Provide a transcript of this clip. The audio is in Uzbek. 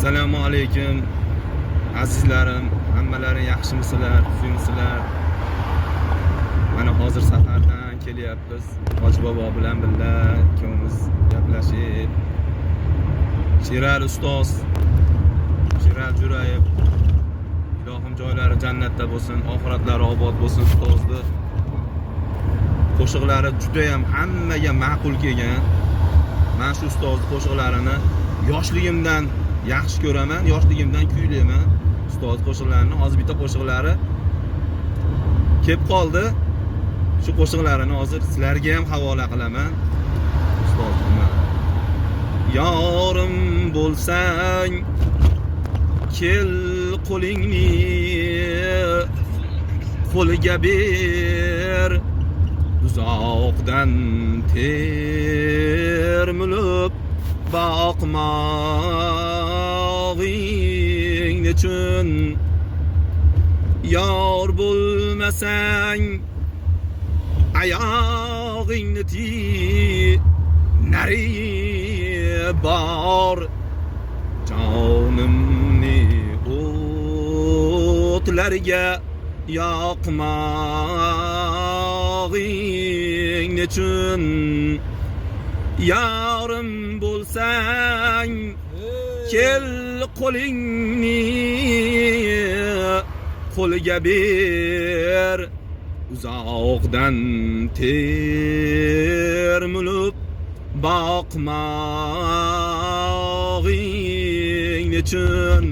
Assalomu alaykum azizlarim, hammalaring yaxshimisizlar, tuzukmisizlar? Mana hozir safardan kelyapmiz. Hoji bobo bilan birga ikkovimiz gaplashib. Sherali ustoz, Sherali Jo'rayev, ilohim joylari jannatda bo'lsin, oxiratlari obod bo'lsin ustozni. Qo'shiqlari juda ham hammaga ma'qul kelgan. Men shu ustozni qo'shiqlarini yoshligimdan yaxshi ko'raman, yoshligimdan kuylayman. Ustoz qo'shiqlarini hozir bitta qo'shiqlari kelib qoldi. Shu qo'shiqlarini hozir sizlarga ham havola qilaman. Ustoz nima? Yorim bo'lsang kel, qo'lingni qo'liga ber, uzoqdan termulib boqmog'ing nechun? Yor bo'lmasang oyog'ingni tiy, nari bor, jonimni o'tlarga yoqmog'ing nechun? Yorim bo'lsang kel, qo'lingni qo'liga ber, uzoqdan termulib boqmog'ing nechun?